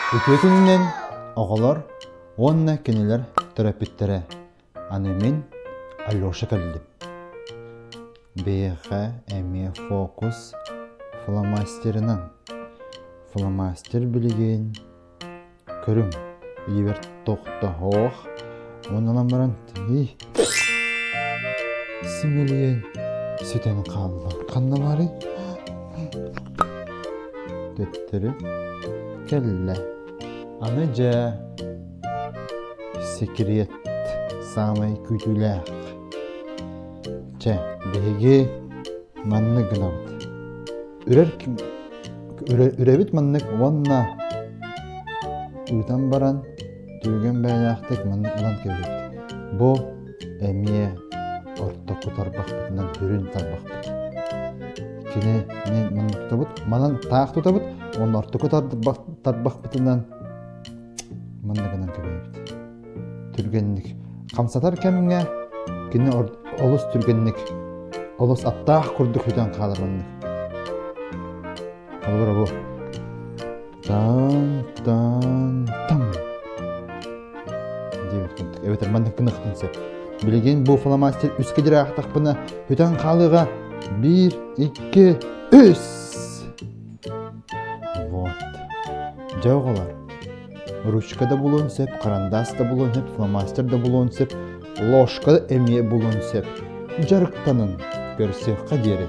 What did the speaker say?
Үтүө күнүнэн оҕолор уонна кинилэр төрөппүттэрэ. Аны мин Алеша кэллим. Биһиэхэ эмиэ фокус фломастерынан. Фломастер билигин Көрүҥ, ийэбэр тохтоһоох, уонна баран симэлийэн сүтэн хаалла. Ханна баарый? Төттөрү кэллэ. Аны дьэ секрет саамай күүтүүлээх. Чэ, биһиги маннык гынабыт. Үрэр Үрэбит маннык уонна ыытан баран түргэн бэйэлээхтик маннык ылан кэбиһэбит. Бу эмиэ ортоку тарбахпытынан сүрүн тарбахпыт. Кини маннык тутабыт, манан таах тутабыт уонна ортоку тарбахпытынан манныгынан кэбиһэбит. Түргэнник хамсатар кэмҥэ кини олус түргэнник олус аттаах курдук сүтэн хаалар маннык. Холобура бу таан таан там диэбит курдук эбэтэр маннык гыныахтын сөп. Билигин бу фломастер үскэ дьирэхтахпына сүтэн хаалыаҕа биир икки үс вот дьэ оҕолор Ручка да булуон сөп, харандаас да булуон сөп, фломастер да булуон сөп, ложка да эмиэ булуон сөп. Дьарыктанын, көрсүөххэ диэри.